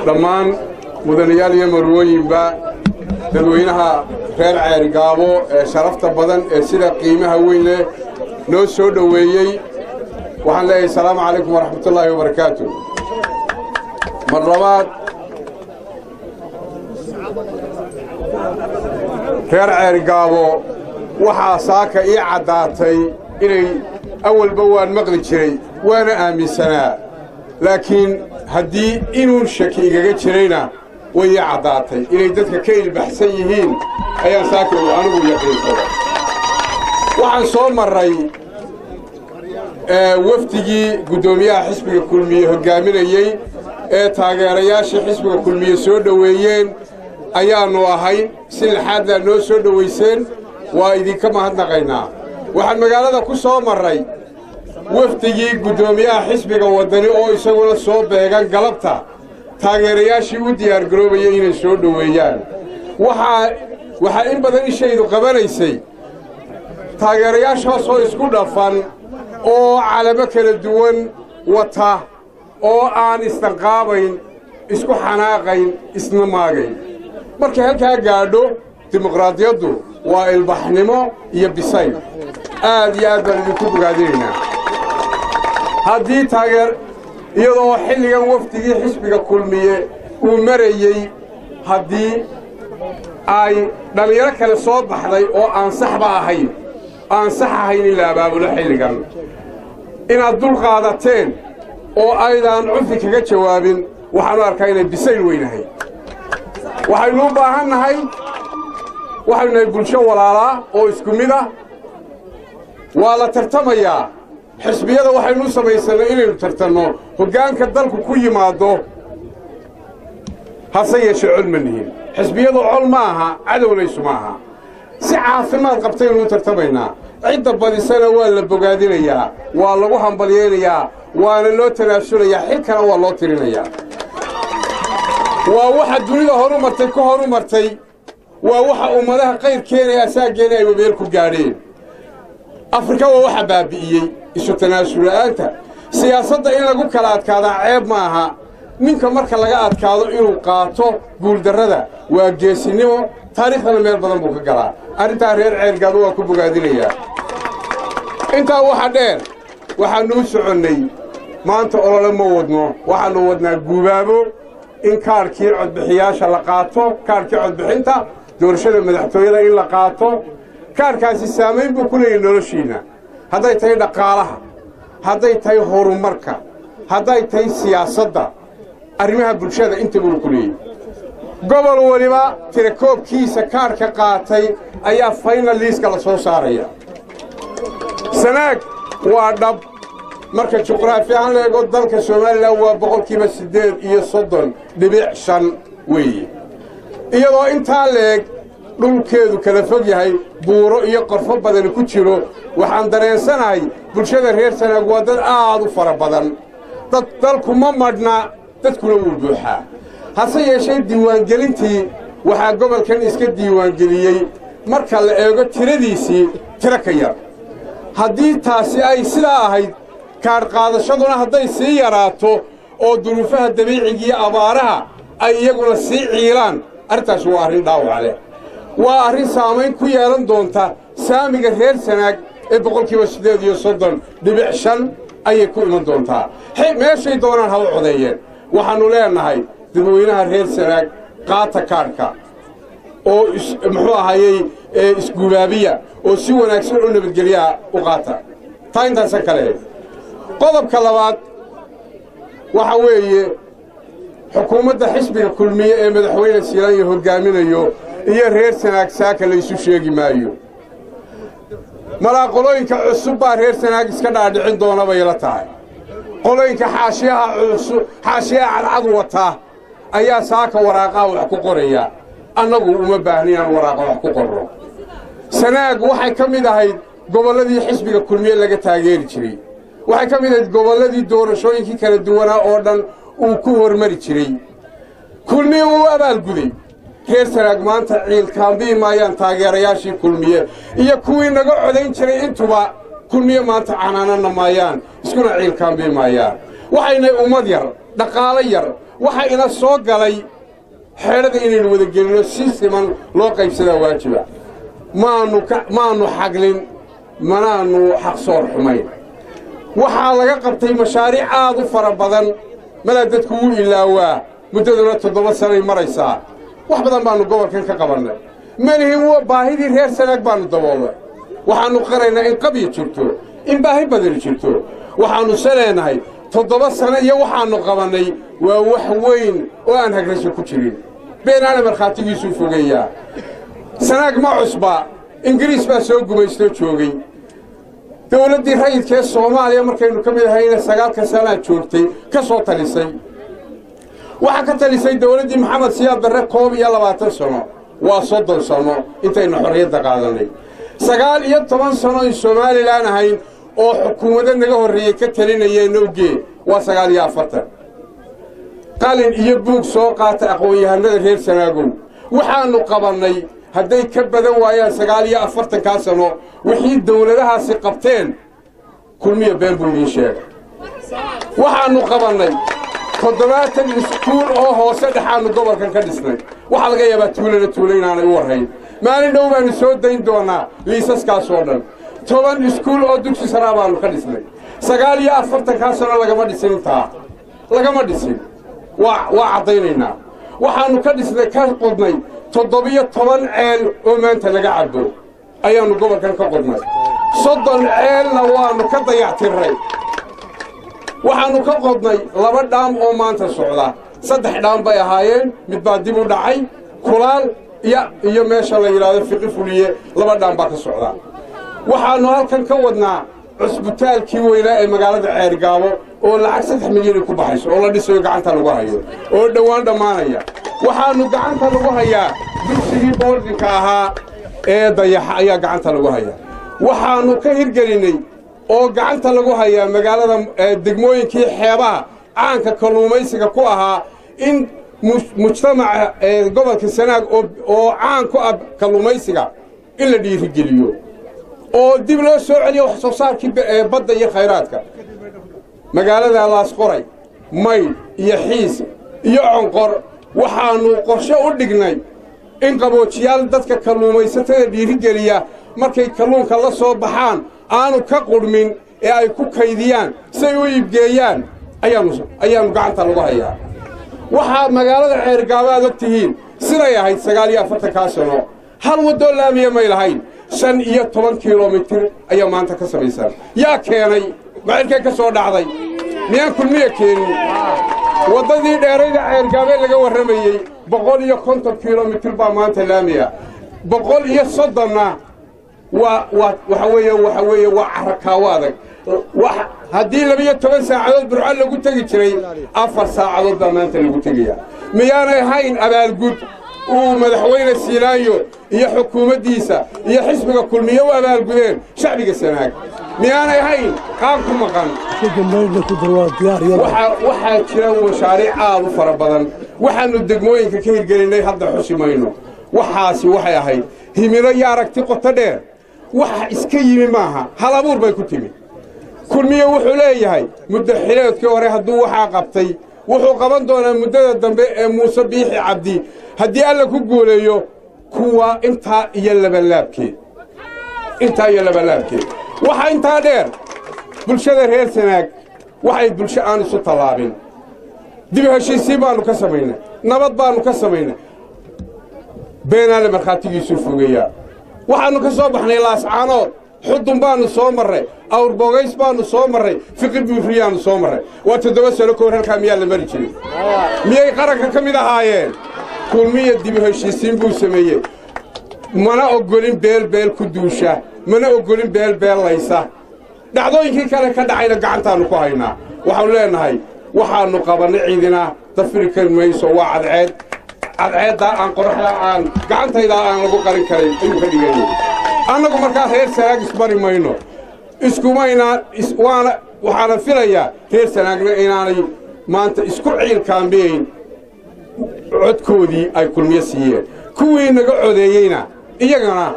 Dhammaan mudanayaal iyo marwooyinba, dadweynaha reer Ceerigaabo ee sharafta badan ee sida qiimaha weyn leh noo soo dhoweeyey, waxaan leeyahay asalaamu calaykum waraxmatullaahi wabarakaatu. Mar labaad, reer Ceerigaabo, waxaa saaka ii caddaatay inay awalba waan maqli jiray waana aaminsanaa, laakiin haddii inuu shaki igaga jirayna way ii caddaatay inay dadka ka ilbaxsan yihiin ayaan saaka anigu yaqiinsada. Waxaan soo marray wafdigii guddoomiyaha xisbiga Kulmiye hoggaaminayey ee taageerayaashii xisbiga Kulmiye soo dhoweeyeen ayaannu ahayn. Si laxaadlaa noo soo dhowayseen, waa idinka mahadnaqaynaa. Waxaan magaalada ku soo marray wafdigii guddoomiyaha xisbiga Waddani oo isaguna soo beegan galabta taageerayaashii u diyaargaroobayay inay soo dhoweeyaan. Waxaa in badan ishaydu qabanaysay taageerayaashaasoo isku dhafan oo calamo kala duwan wata oo aan isdanqaabayn, isku xanaaqayn, isna maagayn. Markay halkaa gaadho dimuqraadiyaddu waa ilbaxnimo iyo bisayl. Aad iyo aad baan idinku bogaadinaynaa. Haddii taageer iyadoo xilligan wafdigii xisbiga Kulmiye uu marayey, haddii ay dhallinyaro kale soo baxday oo aan saxba ahayn, aan sax ahayn in la abaabulo xilligan, inaad dul qaadateen oo aydaan cufi kaga jawaabin, waxaanu arkaa inay bisayl weynahay. Waxaynu u baahan nahay, waxaynu nahay bulsho walaalaa oo isku mid ah. Waa la tartamayaa. Xisbiyada waxaynu u samaysannay inaynu tartanno, hoggaanka dalku ku yimaaddo. Hase yeeshee col ma nihin. Xisbiyadu col ma aha, cadowlaysu ma aha. Si caafimaad qabtaynu u tartamaynaa. Cidda badisana waa la bogaadinayaa, waa lagu hambalyaynayaa, waana loo tanaasulayaa, xilkana waa loo tirinayaa. Waa waxa dunida horu martay ka horu martay, waa waxa ummadaha qayr keenaya asaaggeena ay meel ku gaadheen. Afrika waa waxa baabi'iyey isu tanaasula'aanta. Siyaasadda in lagu kala adkaadaa ceeb ma aha. Ninka marka laga adkaado inuu qaato guuldarrada waa geesinimo, taariikhdana meel badan buu ka galaa. Arrintaa reer Ceergaabo waa ku bogaadinayaa. Intaa waxa dheer, waxaannu u soconnay maanta olole ma wadno, waxaannu wadnaa guubaabo in kaadhkii codbixiyaasha la qaato, kaadhkii codbixinta doorashada madaxtooyada in la qaato. Kaadhkaasi saamayn buu ku leeyahy noloshiinna, hadday tahay dhaqaalaha, hadday tahay horumarka, hadday tahay siyaasadda, arrimaha bulshada, intaba uu ku leeyahy. Gobol weliba tirakoobkiisa kaadhka qaatay ayaa final liiska la soo saaraya. Sanaag waa dhab, marka juqraafi ahaan la eego dalka Somalilan waa 38.5% weeye. Iyadoo intaa leeg dhulkeedu kala fog yahay, buuro iyo qorfo badani ku jiro, waxaan dareensanahay bulshada reer Sanaag waa dad aad u fara badan. Dad dalku ma madhna, dadkuna wuu buuxaa. Hase yeeshee diiwaangelintii waxaa gobolkan iska diiwaangeliyey marka la eego tiradiisii tiro ka yar. Haddii taasi ay sidaa ahayd, kaadh qaadashaduna hadday sii yaraato oo duruufaha dabiicigiiyo abaaraha ay iyaguna sii ciilaan, arrintaasi waa arrin dhaawac leh, waa arrin saamayn ku yeelan doonta saamiga reer Sanaag ee 38.5% ayay ku iman doontaa. Meeshay doonaan ha u codeeyeen. Waxaannu leenahay dadweynaha reer Sanaag, qaata kaadhka oo muxuu ahayey isgubaabiya oo si wanaagsan oo nabadgelyaha u qaata. Taa intaasa kale. Qodobka labaad waxa weeye xukuumadda xisbiga Kulmiye ee madaxweyne Siilaanyo hoggaaminayo iyo reer Sanaag saaka laysu sheegi maayo. Malaaqolooyinka cusub baa reer Sanaag iska dhaadhicin doona bay la tahay. Qolooyinka xaashiyaha cusub, xaashiyaha cadcad wata ayaa saaka waraaqaha wax ku qoraya. Annagu uma baahni inaan waraaqa wax ku qorno. Sanaag waxay ka mid ahayd gobolladii xisbiga Kulmiye laga taageeri jiray, waxay ka mid ahayd gobolladii doorashooyinkii kala duwanaa oo dhan uu ku hormari jiray. Kulmiye wuu abaalguday. Reer Sanaag maanta ciilkaambihi maayaan. Taageerayaashii Kulmiye iyo kuwii naga codayn jiray intuba Kulmiye maanta canaanana maayaan, iskuna ciilkaambihi maayaan. Waxaynay ummad yar, dhaqaalo yar Waxa ina soo galay xeedhada inaynu wada gelino si siman loo qaybsadaa waajiba. Maanu xaglin, manaanu xaqsoor xumayn. Waxaa laga qabtay mashaariic aad u fara badan, malaa dadku wuu ilaawaa, muddaduna 7 sanay maraysaa. Wax badan baannu gobolkan ka qabannay. Malihin baahidii reer Sanaag baannu daboolnay. Waxaannu qiraynaa in qabya jirto, in baahi badani jirto. Waxaannu se leenahay 7 sano iyo waxaannu qabannay waa wax weyn oo aan hagrasho ku jirin. Beenaana markhaatigiisuu fogeeyaa. Sanaag ma cusba, Ingiriis baa soo gumaystoo joogay. Dawladdii rayidka ee Soomaaliya markaynu ka mid ahayna 9 sanaa joogtay, ka soo talisay. Waxaa ka talisay dawladdii Maxamed Siyaad Barre 21 sano, waa 30 sano intaynu xorriyadda qaadannay. 19 sano in Somalilan ahayn oo xukuumado naga horreeyey ka talinayeen owgee, waa 49. Qalin iyo buug soo qaata aqoon-yahanada reer Sanaagow. Waxaannu qabannay hadday ka badan waayaan 49-kaa sano wixii dawladahaasi qabteen, Kulmiya been buu idiin sheegay. Waxaannu qabannay 70 iskuul oo hoose dhexaannu gobolkan ka dhisnay. Waxaa laga yaabaa tuulana tuulo inaanay u warrayn. Maalin dhow baannu soo dayn doonaa liisaskaasoo dhan. 10 iskuul oo dugsi saraa baannu ka dhisnay. 49-kaa sano lagama dhisin, intaa lagama dhisin, waa caddaynaynaa. Waxaannu ka dhisnay, ka qodnay 17 ceel oo maanta laga cabbo ayaannu gobolkan ka qodnay. 30 ceelna waannu ka dayactirray. Waxaannu ka qodnay 2 dhaam oo maanta socda. 3 dhaam bay ahaayeen, mid baa dib u dhacay, Kulaal iyo meesha la yidhaahdo Fiqi Fuliye, 2 dhaam baa ka socda. Waxaannu halkan ka wadnaa cusbitaalkii weynaa ee magaalada Ceergaabo oo lacag 3 milyan ku baxayso oo la dhisayo, gacanta lagu hayo oo dhowaan dhammaanaya. Waxaannu gacanta lagu hayaa dugsigii boardingka ahaa ee Dayaxa ayaa gacanta lagu hayaa. Waxaannu ka hirgelinnay oo gacanta lagu hayaa magaalada degmooyinkii xeebaha caanka kalluumaysiga ku ahaa in mujtamaca gobolka Sanaag oo caan ku ah kalluumaysiga in la dhiirigeliyo oo dib loo soo celiyo wax soo saarkii badda iyo khayraadka. Magaalada Laasqoray, Maydh iyo Xiis iyo Conqor waxaannu qorshe u dhignay in qaboojiyaal dadka kalluumaysatada dhiirigeliya markay kalluunka la soo baxaan aanu ka qudhmin ee ay ku kaydiyaan say u iibgeeyaan ayaannu gacanta lagu hayaa. Waxaa magaalada Ceergaabo aad og tihiin siday ahayd 49-kaa sano, hal waddoo laamiya may lahayn. 15 kilomitir ayaa maanta ka samaysan. Yaa keenay? Macirkay ka soo dhacday, miyaan Kulmiya keenin? Waddadii dheerayda Ceergaabee laga warramayey 150 kilomitir baa maanta laamiya, 130-na waa waxa weeye waa carrakaawo adag. Haddii 12 saacadood Burco lagu tegi jiray, 4 saacadood baa maanta lagu tegayaa. Miyaanay hayn abaalgud uu madaxweyne Siilaanyo iyo xukuumaddiisa iyo xisbiga Kulmiye u abaalgudeen shacbiga Sanaag? Miyaanay hayn qaan ku maqan? Waxaa jira mashaariic aad u fara badan waxaannu degmooyinka ka hirgelinnay, hadda xusi mayno. Waxaasi waxay ahayd himilo iyo aragti qoto dheer, waxa iska yimi maaha, hal abuur bay ku timi. Kulmiye wuxuu leeyahay muddo xileedkii hore hadduu waxaa qabtay, wuxuu qaban doonaa muddada dambe ee Muuse Biixi Cabdi haddii Alla ku guuleeyo kuwa intaa iyo labalaabkeed, intaa iyo labalaabkeed. Waxaa intaa dheer, bulshada reer Sanaag waxay bulsho aan isu tallaabin. Dib heshiisiin baannu ka samaynay, nabad baannu ka samaynay. Beenaale markhaatigiisuu fogeeyaa. Waxaannu ka soo baxnay Laascaanood, Xudun baannu soo marray, Awrbogays baannu soo marray, Fiqi Buuriyaannu soo marray. Waa 7 sano ka hor. Halkaa miyaa la mari jiray? Miyay qaranka ka mid ahaayeen? Kulmiya dib heshiisiin buu sameeyey. Mana oggolin beel beel ku duusha, mana oggolin beel beellaysa. Dhacdooyinkii kale ka dhacayna gacantaannu ku haynaa. Waxaannu leenahay waxaannu qabannay ciidina dafiri kari mayso. Waa cadceed, cadceeddaa aan qoraxdaa aan gacantaydaa aan lagu qarin karin ayuu ka dhiganyay. Annagu markaa reer Sanaag isbari mayno, iskumaynaa waana. Waxaana filayaa reer Sanaagna inaanay maanta isku ciilkaambiyayn codkoodii ay Kulmiye siiyeen, kuwii naga codeeyeyna iyagana.